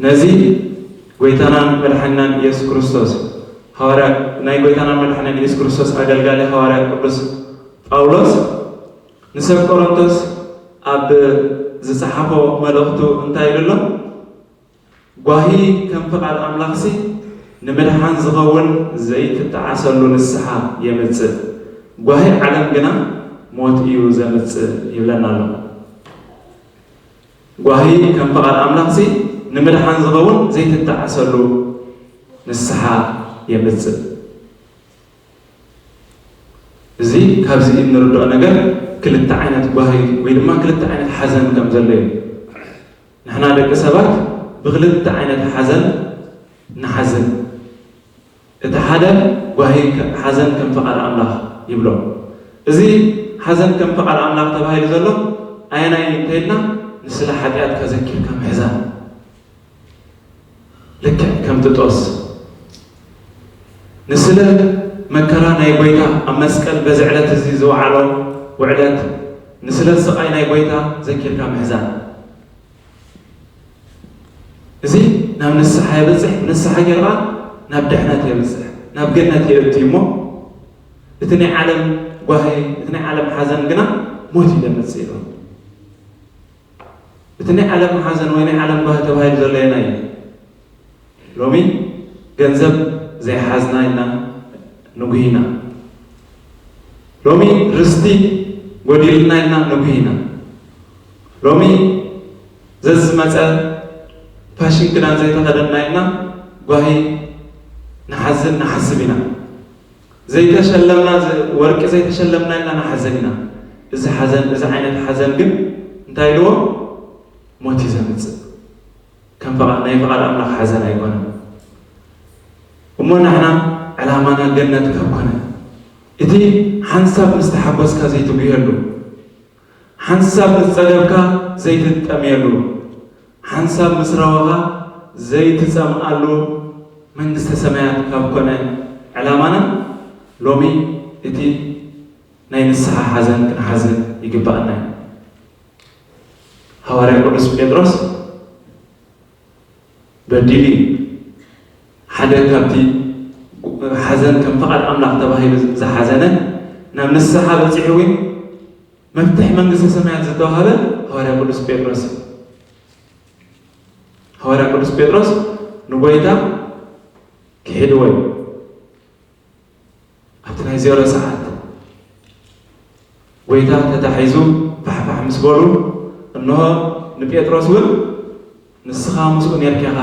ነዚ ጎይታናን መድሓኒናን ኢየሱስ ክርስቶስ ሃዋርያ፣ ናይ ጎይታናን መድሓኒናን ኢየሱስ ክርስቶስ ኣገልጋሊ ሃዋርያ ቅዱስ ጳውሎስ ንሰብ ቆሮንቶስ ኣብ ዝጸሓፎ መልእኽቱ እንታይ ኢሉ ኣሎ? ጓሂ ከም ፍቓድ ኣምላኽሲ ንምድሓን ዝኸውን ዘይትጠዓሰሉ ንስሓ የምጽእ፣ ጓሂ ዓለም ግና ሞት እዩ ዘምጽእ ይብለና ኣሎ። ጓሂ ከም ፍቓድ ኣምላኽሲ ንምድሓን ዝኸውን ዘይትጠዓሰሉ ንስሓ የምጽእ። እዚ ካብዚ እንርድኦ ነገር ክልተ ዓይነት ጓሂ ወይ ድማ ክልተ ዓይነት ሓዘን ከም ዘሎ እዩ። ንሕና ደቂ ሰባት ብክልተ ዓይነት ሓዘን ንሓዝን። እቲ ሓደ ጓሂ ከ-፣ ሓዘን ከም ፍቓድ ኣምላኽ ይብሎ። እዚ ሓዘን ከም ፍቓድ ኣምላኽ ተባሂሉ ዘሎ ኣየናይ እዩ እንተኢልና፣ ንስለ ሓጢኣትካ ዘኪርካ ምሕዛን። ልክዕ ከም ጥጦስ ንስለ መከራ ናይ ጎይታ ኣብ መስቀል በዚ ዕለት እዚ ዝወዓሎ ውዕለት፣ ንስለ ስቓይ ናይ ጎይታ ዘኪርካ ምሕዛን። እዚ ናብ ንስሓ የብጽሕ፣ ንስሓ ጌርካ ናብ ድሕነት የብጽሕ፣ ናብ ገነት የእቱ እሞ፣ እቲ ናይ ዓለም ጓሂ፣ እቲ ናይ ዓለም ሓዘን ግና ሞት እዩ ዘምጽእ ኢሉ። እቲ ናይ ዓለም ሓዘን ወይ ናይ ዓለም ጓሂ ተባሂሉ ዘሎ የናይ እዩ? ሎሚ ገንዘብ ዘይሓዝና ኢልና ንጉሂ ኢና። ሎሚ ርስቲ ጎዲልና ኢልና ንጉሂ ኢና። ሎሚ ዘዝመጸ ፋሽን ክዳን ዘይተኸደንና ኢልና ጓሂ ንሓዝን ንሓስብ ኢና። ዘይተሸለምና፣ ዘ-፣ ወርቂ ዘይተሸለምና ኢልና ንሓዘን ኢና። እዚ ሓዘን፣ እዚ ዓይነት ሓዘን ግን እንታይ ኢልዎ? ሞት እዩ ዘምጽእ። ከም ፍቓድ፣ ናይ ፍቓድ ኣምላኽ ሓዘን ኣይኮነን። እሞ ንሕና ዕላማና ገነት ካብ ኮነ፣ እቲ ሓንሳብ ምስ ተሓጎስካ ዘይትጉየሉ፣ ሓንሳብ ምስ ጸገብካ ዘይትጠምየሉ፣ ሓንሳብ ምስ ረወኻ ዘይትጸምኣሉ መንግስተ ሰማያት ካብ ኮነ ዕላማና፣ ሎሚ እቲ ናይ ንስሓ ሓዘን ክንሓዝን ይግባኣና እዩ። ሃዋርያ ቅዱስ ጴጥሮስ በዲሉ እዩ። ሓደ ካብቲ ሓዘን ከም ፍቓድ ኣምላኽ ተባሂሉ ዝሓዘነ፣ ናብ ንስሓ በጺሑ እውን መፍትሕ መንግስተ ሰማያት ዝተዋህበ ሃዋርያ ቅዱስ ጴጥሮስ እዩ። ሃዋርያ ቅዱስ ጴጥሮስ ንጎይታ ክሒድዎ እዩ። ኣብቲ ናይ ዜሮ ሰዓት ጎይታ ተታሒዙ ፋሕፋሕ ምስ በሉ፣ እንሆ ንጴጥሮስ እውን ንስኻ ምስኡ ኔርካ ኢኻ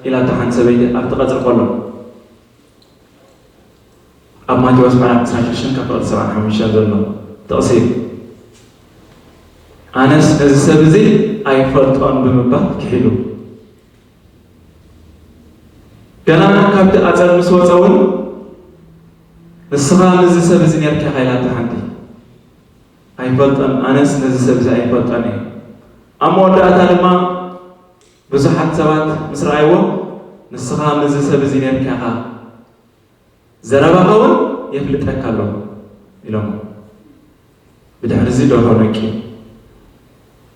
ኢላቶ ሓንቲ ሰበይቲ ኣብቲ ቀጽሪ ከሎ። ኣብ ማቴዎስ ምዕራፍ ዕስራን ሽዱሽተን ካብ ፍቕዲ ሰብዓን ሓሙሽተን ዘሎ ጥቕሲ እዩ። ኣነስ ነዚ ሰብ እዚ ኣይፈልጦን ብምባል ክሒዱ። ገና ካብቲ ኣጸድ ምስ ወጸ እውን ንስኻ ምስዚ ሰብ እዚ ኔርካ ኢኻ ኢላቶ ሓንቲ። ኣይፈልጦን፣ ኣነስ ነዚ ሰብ እዚ ኣይፈልጦን እየ። ኣብ መወዳእታ ድማ ብዙሓት ሰባት ምስ ረኣይዎ ንስኻ ምስዚ ሰብ እዚ ኔርካ ኢኻ፣ ዘረባኻ እውን የፍልጠካ ኣሎ ኢሎም። ብድሕሪ እዚ ደርሆ ነቂ።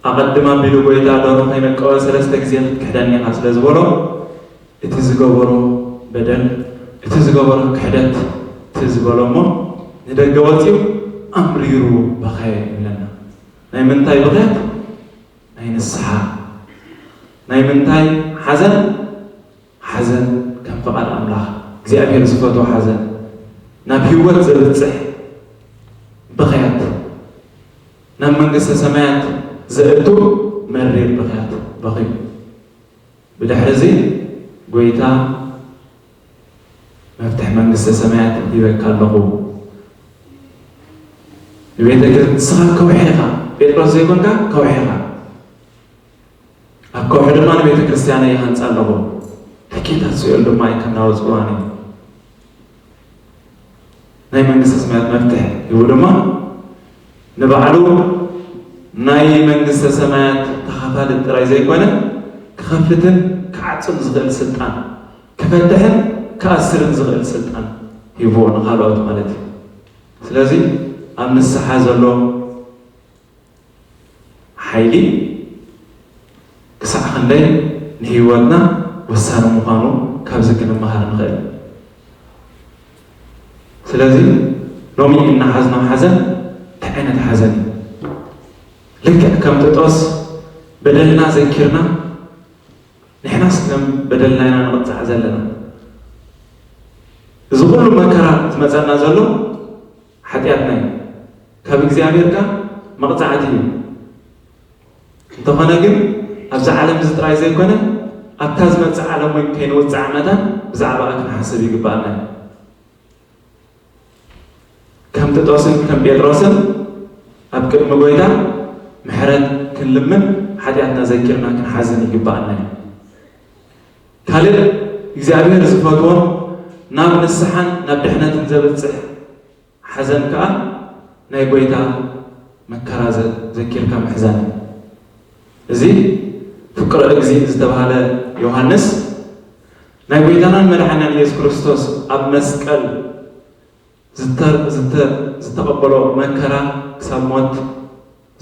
ኣቐድም ኣቢሉ ጎይታ ደርሆ ከይነቀወ ሰለስተ ግዜ ክትክሕደኒ ኢኻ ስለ ዝበሎ፣ እቲ ዝገበሮ በደል፣ እቲ ዝገበሮ ክሕደት፣ እቲ ዝበሎ እሞ ንደገ ወፂኡ ኣምሪሩ በኸየ ይብለና። ናይ ምንታይ ብኽያት? ናይ ንስሓ። ናይ ምንታይ ሓዘን? ሓዘን ከም ፍቓድ ኣምላኽ እግዚኣብሔር ዝፈትዎ ሓዘን፣ ናብ ህይወት ዘብጽሕ ብኽያት፣ ናብ መንግስተ ሰማያት ዘእቱ መሪር ብኽያት በኽዩ። ብድሕሪ እዚ ጎይታ መፍትሕ መንግስተ ሰማያት ሂበካ ኣለኹ። ንቤተ ክርስ-፣ ንስኻ ከውሒ ኢኻ፣ ጴጥሮስ ዘይኮንካ ከውሒ ኢኻ። ኣብ ከውሒ ድማ ንቤተ ክርስቲያነይ ይሃንጻ ኣለኹ። ደቂታት ስኢሉ ድማ ኣይከናወጽዋን እዩ። ናይ መንግስተ ሰማያት መፍትሕ ሂቡ ድማ ንባዕሉ ናይ መንግስተ ሰማያት ተኻፋሊ ጥራይ ዘይኮነ ክኸፍትን ክዓጽን ዝኽእል ስልጣን፣ ክፈትሕን ክኣስርን ዝኽእል ስልጣን ሂብዎ ንኻልኦት ማለት እዩ። ስለዚ ኣብ ንስሓ ዘሎ ሓይሊ ክሳዕ ክንደይ ንህይወትና ወሳኒ ምዃኑ ካብዚ ክንመሃር ንኽእል። ስለዚ ሎሚ እናሓዝና ሓዘን እንታይ ዓይነት ሓዘን እዩ? ልክዕ ከም ጥጦስ በደልና ዘኪርና፣ ንሕናስ ከም በደልና ኢና ንቕጻዕ ዘለና። እዚ ኩሉ መከራ ዝመጸና ዘሎ ሓጢኣትና እዩ። ካብ እግዚኣብሔር ከኣ መቕጻዕቲ እዩ። እንተኾነ ግን ኣብዛ ዓለም እዚ ጥራይ ዘይኮነ ኣብታ ዝመጽእ ዓለም እውን ከይንውጻዕ መታን ብዛዕባኣ ክንሓስብ ይግባኣና እዩ። ከም ጥጦስን ከም ጴጥሮስን ኣብ ቅድሚ ጎይታ ምሕረት ክንልምን ሓጢኣትና ዘኪርና ክንሓዝን ይግባኣና እዩ። ካልእ እግዚኣብሔር ዝፈትዎን ናብ ንስሓን ናብ ድሕነትን ዘብጽሕ ሓዘን ከኣ ናይ ጎይታ መከራ ዘ-፣ ዘኪርካ ምሕዛን እዩ። እዚ ፍቅረ እግዚእ ዝተባህለ ዮሃንስ ናይ ጎይታናን መድሓኒናን ኢየሱስ ክርስቶስ ኣብ መስቀል ዝተ-፣ ዝተ-፣ ዝተቐበሎ መከራ ክሳብ ሞት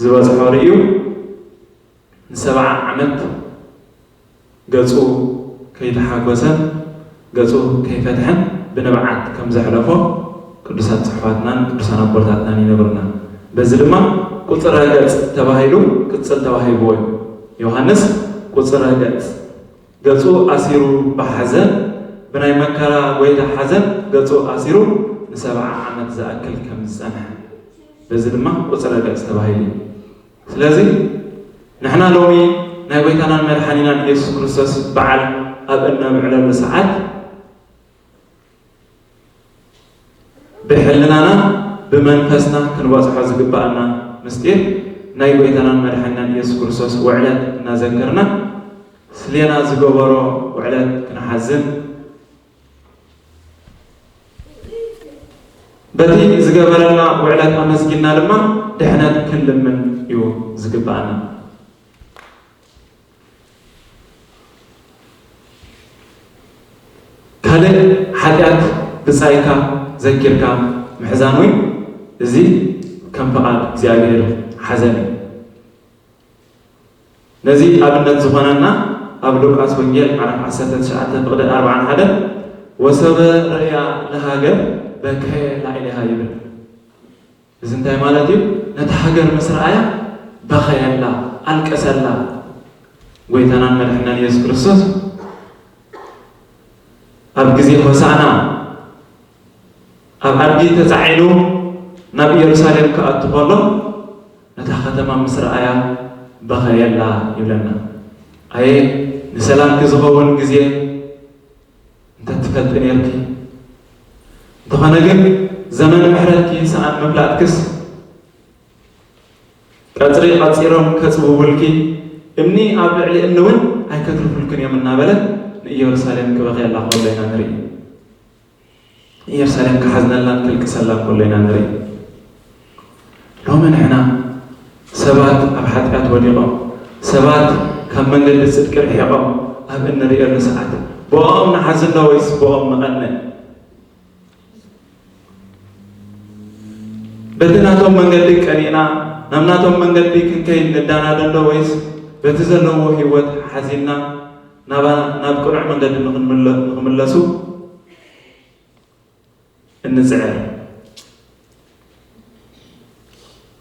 ዝበጽሖ ርእዩ ንሰብዓ ዓመት ገጹ ከይተሓጎሰን ገጹ ከይፈትሐን ብንብዓት ከም ዘሕለፎ ቅዱሳት ጽሑፋትናን ቅዱሳን ኣቦታትናን ይነግሩና። በዚ ድማ ቁጽረ ገጽ ተባሂሉ ቅጽል ተዋሂብዎ እዩ። ዮሃንስ ቁጽረ ገጽ፣ ገጹ ኣሲሩ ብሓዘን፣ ብናይ መከራ ጎይታ ሓዘን ገጹ ኣሲሩ ንሰብዓ ዓመት ዝኣክል ከም ዝጸንሐ፣ በዚ ድማ ቁጽረ ገጽ ተባሂሉ እዩ። ስለዚ ንሕና ሎሚ ናይ ጎይታናን መድሓኒናን ኢየሱስ ክርስቶስ በዓል ኣብ እነብዕለሉ ሰዓት ብሕልናና ብመንፈስና ክንበጽሖ ዝግባኣና ምስጢር ናይ ጎይታናን መድሓኒናን ኢየሱስ ክርስቶስ ውዕለት እናዘከርና ስሌና ዝገበሮ ውዕለት ክንሓዝን በቲ ዝገበረልና ውዕለት ኣመስጊንና ድማ ድሕነት ክንልምን እዩ ዝግባኣና። ካልእ ሓጢኣት ብጻይካ ዘኪርካ ምሕዛን እውን እዚ ከም ፍቓድ እግዚኣብሔር ሓዘን እዩ። ነዚ ኣብነት ዝኾነና ኣብ ሉቃስ ወንጌል ምዕራፍ ዓሰርተ ትሽዓተ ፍቕዲ ኣርብዓን ሓደን "ወሶበ ርእያ ለሃገር በከየ ላዕሌሃ" ይብል። እዚ እንታይ ማለት እዩ? ነታ ሃገር ምስ ረኣያ በኸየላ፣ ኣልቀሰላ። ጎይታናን መድሕናን ኢየሱስ ክርስቶስ ኣብ ግዜ ሆሳዕና ኣብ ኣድጊ ተጻዒኑ ናብ ኢየሩሳሌም ክኣቱ ከሎ፣ ነታ ከተማ ምስ ረኣያ በኸየላ ይብለና። ኣየ ንሰላምኪ ዝኸውን ግዜ እንተትፈልጢ ነርኪ። እንተኾነ ግን ዘመነ ምሕረትኪ ሰኣን ምፍላጥክስ ቀጽሪ ቀጺሮም ከጽብቡልኪ፣ እምኒ ኣብ ልዕሊ እምኒ እውን ኣይከትርፉልክን እዮም እናበለት ንኢየሩሳሌም ክበኽየላ ከሎ ኢና ንርኢ። ኢየሩሳሌም ክሓዝነላን ከልቅሰላን ከሎ ኢና ንርኢ። ሎሚ ንሕና ሰባት ኣብ ሓጢኣት ወዲቖም፣ ሰባት ካብ መንገዲ ጽድቂ ርሒቖም ኣብ እንርእየሉ ሰዓት፣ ብኦም ንሓዝን ዶ ወይስ ብኦም ንቐንእ? በቲ ናቶም መንገዲ ቀኒእና ናብ ናቶም መንገዲ ክንከይድ ንዳናደን ዶ ወይስ በቲ ዘለዎ ህይወት ሓዚንና ናባ-፣ ናብ ቅኑዕ መንገዲ ንኽንምለ-፣ ንኽምለሱ እንጽዕር?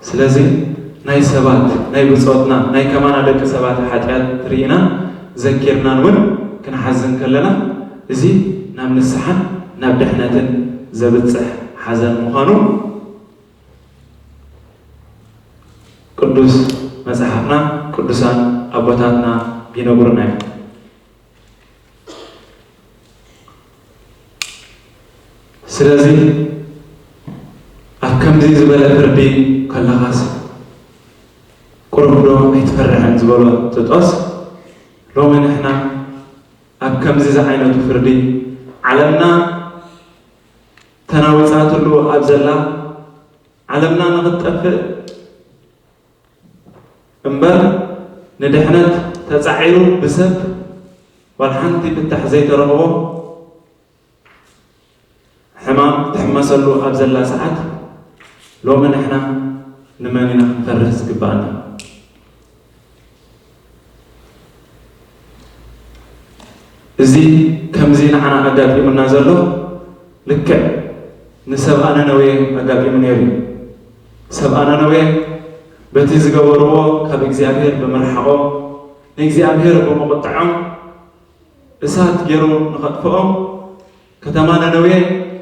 ስለዚ ናይ ሰባት፣ ናይ ብጾትና፣ ናይ ከማና ደቂ ሰባት ሓጢኣት ርኢና ዘኪርናን እውን ክንሓዝን ከለና፣ እዚ ናብ ንስሓን ናብ ድሕነትን ዘብጽሕ ሓዘን ምዃኑ ቅዱስ መጽሓፍና፣ ቅዱሳን ኣቦታትና ይነግሩና እዮም። ስለዚ ኣብ ከምዚ ዝበለ ፍርዲ ከለኻስ ቁሩብ ዶ ኣይትፈርሕን ዝበሎ ጥጦስ፣ ሎሚ ንሕና ኣብ ከምዚ ዝዓይነቱ ፍርዲ ዓለምና ተናዊጻትሉ ኣብ ዘላ፣ ዓለምና ንኽትጠፍእ እምበር ንድሕነት ተጻዒሩ ብሰብ ዋላ ሓንቲ ፍታሕ ዘይተረኽቦ ሕማም ትሕመሰሉ ኣብ ዘላ ሰዓት፣ ሎሚ ንሕና ንመን ኢና ክንፈርህ ዝግባኣና? እዚ ከምዚ ንዓና ኣጋጢሙና ዘሎ ልክዕ ንሰብኣ ነነዌ ኣጋጢሙ ነይሩ እዩ። ሰብኣ ነነዌ በቲ ዝገበርዎ ካብ እግዚኣብሔር ብምርሓቖም፣ ንእግዚኣብሔር ብምቑጥዖም፣ እሳት ገይሩ ንኸጥፍኦም፣ ከተማ ነነዌ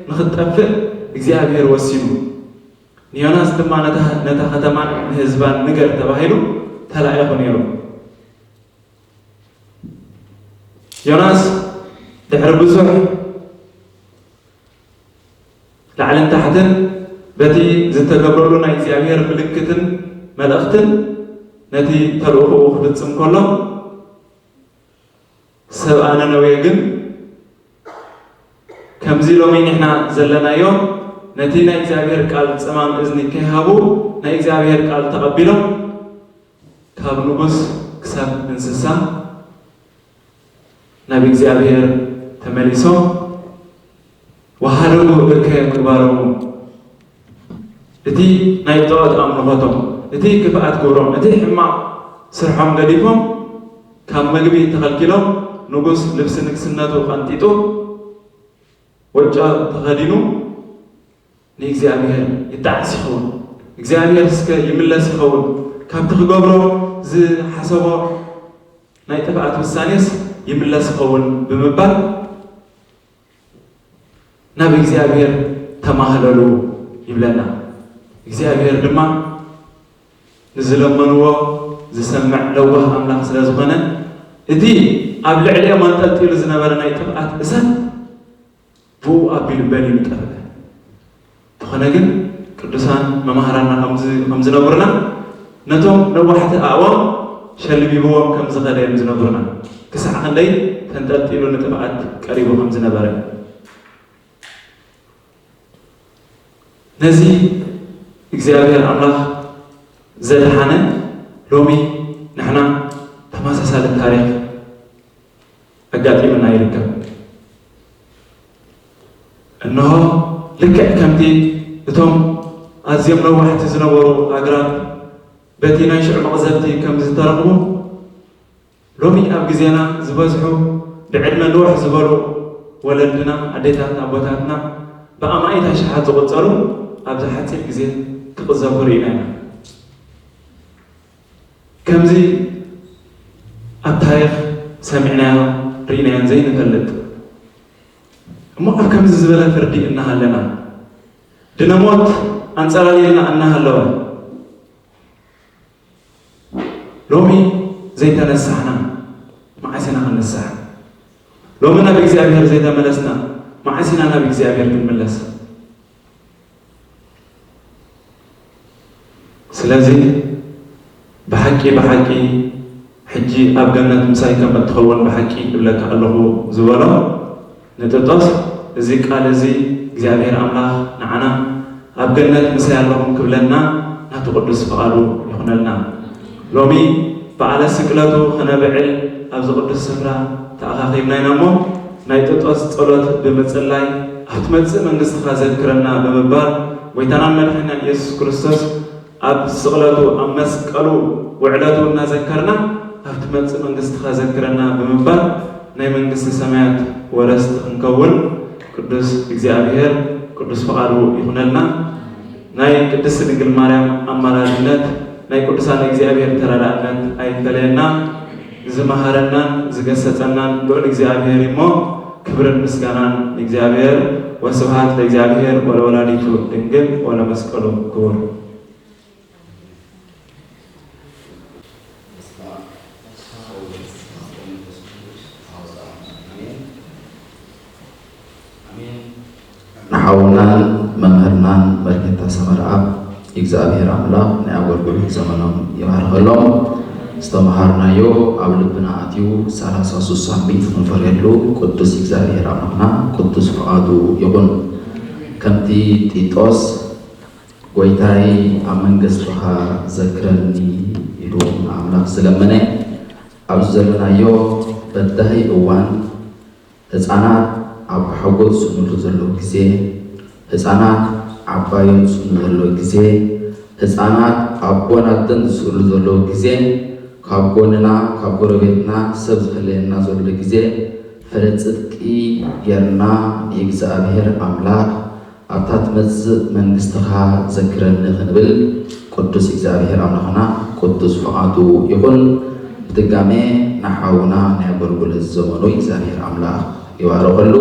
ንኽትጠፍእ እግዚኣብሔር ወሲኑ። ንዮናስ ድማ ነታ፣ ነታ ከተማን ንህዝባን ንገር ተባሂሉ ተላኢኹ ነይሩ። ዮናስ ድሕሪ ብዙሕ ላዕልን ታሕትን በቲ ዝተገብረሉ ናይ እግዚኣብሔር ምልክትን መልእኽትን ነቲ ተልእኾኡ ክፍጽም ከሎ፣ ሰብኣ ነነዌ ግን ከምዚ ሎሚ ንሕና ዘለናዮ ነቲ ናይ እግዚኣብሔር ቃል ጽማም እዝኒ ከይሃቡ፣ ናይ እግዚኣብሔር ቃል ተቐቢሎም፣ ካብ ንጉስ ክሳብ እንስሳ ናብ እግዚኣብሔር ተመሊሶም፣ ወሃደሙ እከ ምግባሮሙ፣ እቲ ናይ ጣዖት ኣምልኾቶም፣ እቲ ክፍኣት ግብሮም፣ እቲ ሕማቕ ስርሖም ገዲፎም፣ ካብ መግቢ ተኸልኪሎም፣ ንጉስ ልብሲ ንግስነቱ ቀንጢጡ፣ ወጫ ተኸዲኑ፣ ንእግዚኣብሔር ይጣዕስ ይኸውን። እግዚኣብሔር እስከ ይምለስ ይኸውን፣ ካብቲ ክገብሮ ዝሓሰቦ ናይ ጥፍኣት ውሳኔስ ይምለስ ይኸውን ብምባል ናብ እግዚኣብሔር ተማህለሉ ይብለና። እግዚኣብሔር ድማ ንዝለመንዎ ዝሰምዕ ለዋህ ኣምላኽ ስለ ዝኾነ፣ እቲ ኣብ ልዕሊኦም ኣንጠልጢሉ ዝነበረ ናይ ጥፍኣት እሳት ብኡ ኣቢሉ በሊሉ ጠፍአ። እንተኾነ ግን ቅዱሳን መማህራንና ከምዚ-፣ ከም ዝነግሩና፣ ነቶም ነዋሕቲ ኣእዋም ሸልቢብዎም ከም ዝኸደ እዮም ዝነግሩና። ክሳዕ ክንደይ ተንጠልጢሉ ንጥፍኣት ቀሪቡ ከም ዝነበረ። ነዚ እግዚኣብሔር ኣምላኽ ዘድሓነ ሎሚ ንሕና ተመሳሳሊ ታሪኽ ኣጋጢሙና ይርከብ። እንሆ ልክዕ ከምቲ እቶም ኣዝዮም ነዋሕቲ ዝነበሩ ኣግራብ በቲ ናይ ሽዑ መቕዘፍቲ ከም ዝተረኽቡ፣ ሎሚ ኣብ ግዜና ዝበዝሑ ብዕድመ ንውሕ ዝበሉ ወለድና፣ ኣዴታትና፣ ኣቦታትና ብኣማኢት ኣሽሓት ዝቑጸሩ ኣብዚ ሓጺር ግዜ ክቕዘፉ ርኢና ኢና። ከምዚ ኣብ ታሪኽ ሰሚዕናዮ ርኢናዮን ዘይንፈልጥ እሞ ኣብ ከምዚ ዝበለ ፍርዲ እናሃለና ድነሞት ኣንጸላልየና እናሃለወ ሎሚ ዘይተነሳሕና መዓስ ኢና ክንነሳሕ? ሎሚ ናብ እግዚኣብሔር ዘይተመለስና መዓስ ኢና ናብ እግዚኣብሔር ክንምለስ? ስለዚ ብሓቂ ብሓቂ ሕጂ ኣብ ገነት ምሳይ ከም እትኸውን ብሓቂ እብለካ ኣለኹ ዝበሎ ንጥጦስ፣ እዚ ቃል እዚ እግዚኣብሔር ኣምላኽ ንዓና ኣብ ገነት ምሳይ ኣለኹም ክብለና ናቱ ቅዱስ ፍቓዱ ይኹነልና። ሎሚ በዓለ ስቅለቱ ኸነብዕል ኣብዚ ቅዱስ ስፍራ ተኣኻኺብና ኢና እሞ ናይ ጥጦስ ጸሎት ብምጽላይ ኣብ ትመጽእ መንግስትኻ ዘክረና ብምባል ጎይታናን መድሓኒናን ኢየሱስ ክርስቶስ ኣብ ስቕለቱ ኣብ መስቀሉ ውዕለቱ እናዘከርና ኣብ ትመጽእ መንግስትኻ ዘክረና ብምባል ናይ መንግስቲ ሰማያት ወረስቲ ክንከውን ቅዱስ እግዚኣብሔር ቅዱስ ፍቓዱ ይኹነልና። ናይ ቅድስት ድንግል ማርያም ኣማላድነት ናይ ቅዱሳን እግዚኣብሔር ተራዳእነት ኣይፈለየና። ዝመሃረናን ዝገሰጸናን ልዑል እግዚኣብሔር እሞ ክብርን ምስጋናን ንእግዚኣብሔር። ወስብሐት ለእግዚኣብሔር ወለወላዲቱ ድንግል ወለመስቀሉ ክቡር። ንሓውናን መምህርናን መርጌታ ሰመረኣብ እግዚኣብሔር ኣምላኽ ናይ ኣገልግሎት ዘመኖም ይባርኸሎም። ዝተምሃርናዮ ኣብ ልብና ኣትዩ ሰላሳ ስሳን ሚእቲ ክንፈርየሉ ቅዱስ እግዚኣብሔር ኣምላኽና ቅዱስ ፍቓዱ ይኹን። ከምቲ ጢጦስ ጎይታይ ኣብ መንግስትኻ ዘክረኒ ኢሉ ንኣምላኽ ዝለመነ ኣብዚ ዘለናዮ በዳሂ እዋን ህፃናት ኣብ ሓጎስ ዝስእንሉ ዘለዉ ግዜ፣ ህፃናት ዓባዮም ዝስእኑ ዘለዉ ግዜ፣ ህፃናት ኣቦን ኣደን ዝስእሉ ዘለዉ ግዜ፣ ካብ ጎንና ካብ ጎረቤትና ሰብ ዝፍለየና ዘሎ ግዜ፣ ፍረ ፅድቂ ጌርና ንእግዚኣብሔር ኣምላኽ ኣብታ ትመጽእ መንግስትኻ ዘክረኒ ክንብል ቅዱስ እግዚኣብሔር ኣምላኽና ቅዱስ ፍቓዱ ይኹን። ብድጋሜ ንሓውና ናይ ኣገልግሎት ዘመኑ እግዚኣብሔር ኣምላኽ ይባርኸሉ።